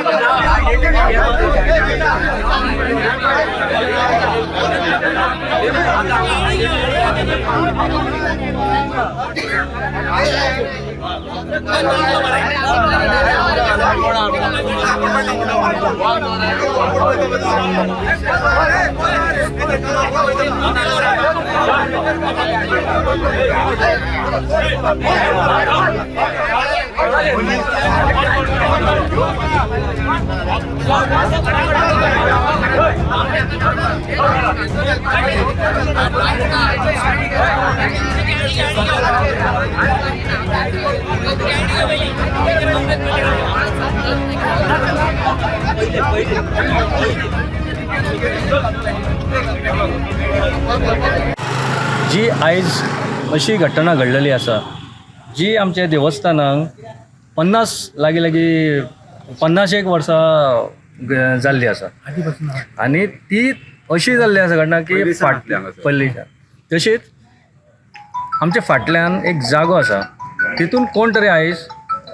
जी आयज अशी घटना घडलेली आसा जी आमच्या देवस्थानाक 50 लागीं लागीं 50 एक वर्सां जाल्ली आसा आनी ती अशी जाल्ली आसा घटना की फाट पयलींच्यान. तशीच आमच्या फाटल्यान एक जागो आसा, तितून कोण तरी आयज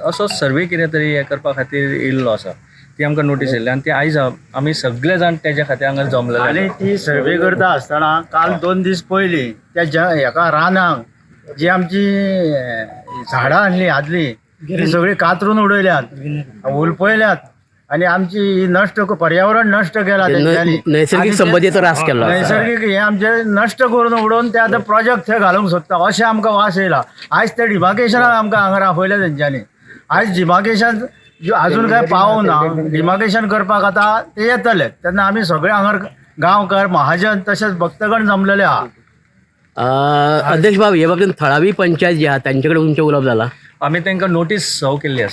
असो सर्वे कितें तरी हें करपा खातीर येयल्लो आसा. ती आमकां नोटीस येयल्ली आनी ती आयज आमी सगळे जाण तेज्या खातीर हांगा जमलेले आनी आसा. ती सर्वे करता आसतना काल 2 दीस पयलीं त्या हेका रानाक जी आमची झाडां हाडली आदली ती सगळी कातरून उडयल्यात, हुलपयल्यात आनी आमची ही नश्ट पर्यावरण नश्ट केला तेंच्यांनी. नैसर्गिक आनी संपत्तीचो ऱ्हास केल्लो आसा. नैसर्गिक हे आमचे नश्ट करून उडोवन ते आतां प्रोजेक्ट थंय घालूंक सोदता अशें आमकां वास येयला. आयज ते डिमार्केशनाक आमकां हांगा राफयले तेंच्यांनी. आयज डिमार्केशन अजून काय पावूंक ना. डिमार्केशन करपाक आतां ते येतले तेन्ना आमी सगळे हांगर गांवकार, महाजन तशेंच भक्तगण जमलेले आहा. अध्यक्ष बाब, हे बाबतींत थळावी पंचायत जी आहा तांचे कडेन तुमचें उलोवप जाला? आमी तांकां नोटीस सर्व केल्ली आसा.